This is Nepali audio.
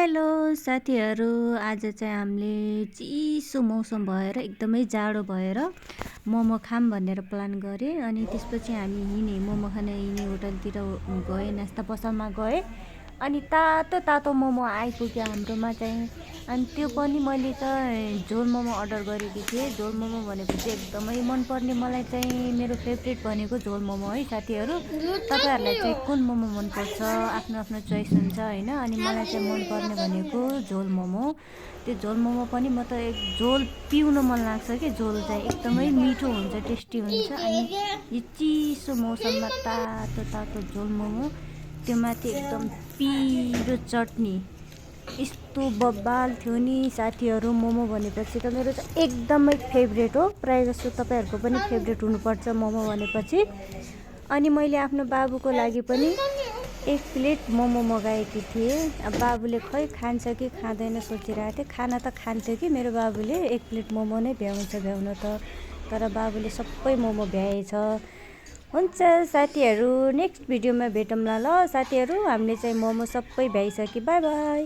हेलो साथीहरू, आज चाहिँ हामीले चिसो मौसम भएर एकदमै जाडो भएर मोमो खाम भनेर प्लान गरेँ। अनि त्यसपछि हामी हिँडेँ मोमो खान, हिँडेँ होटलतिर गएँ, नास्ता पसलमा गएँ। अनि तातो तातो मोमो आइपुग्यो हाम्रोमा चाहिँ। अनि त्यो पनि मैले चाहिँ झोल मोमो अर्डर गरेकी थिएँ। झोल मोमो भनेपछि एकदमै मनपर्ने, मलाई चाहिँ मेरो फेभरेट भनेको झोल मोमो है साथीहरू। तपाईँहरूलाई चाहिँ कुन मोमो मनपर्छ, आफ्नो आफ्नो चोइस हुन्छ होइन। अनि मलाई चाहिँ मनपर्ने भनेको झोल मोमो। त्यो झोल मोमो पनि म त झोल पिउन मन लाग्छ कि, झोल चाहिँ एकदमै मिठो हुन्छ, टेस्टी हुन्छ। अनि यो चिसो मौसममा तातो तातो झोल मोमो, त्यो माथि एकदम पिरो चटनी, यस्तो बब्बाल थियो नि साथीहरू। मोमो भनेपछि त मेरो चाहिँ एकदमै फेभरेट हो। प्रायः जस्तो तपाईँहरूको पनि फेभरेट हुनुपर्छ मोमो भनेपछि। अनि मैले आफ्नो बाबुको लागि पनि एक प्लेट मोमो मगाएकी थिएँ। अब बाबुले खै खान्छ कि खाँदैन सोचिरहेको थिएँ। खाना त खान्थ्यो कि मेरो बाबुले, एक प्लेट मोमो नै भ्याउँछ भ्याउन त, तर बाबुले सबै मोमो भ्याएछ। हुन्छ साथीहरू, नेक्स्ट भिडियोमा भेटौँला ल साथीहरू। हामीले चाहिँ मोमो सबै भ्याइसक्यो। By by.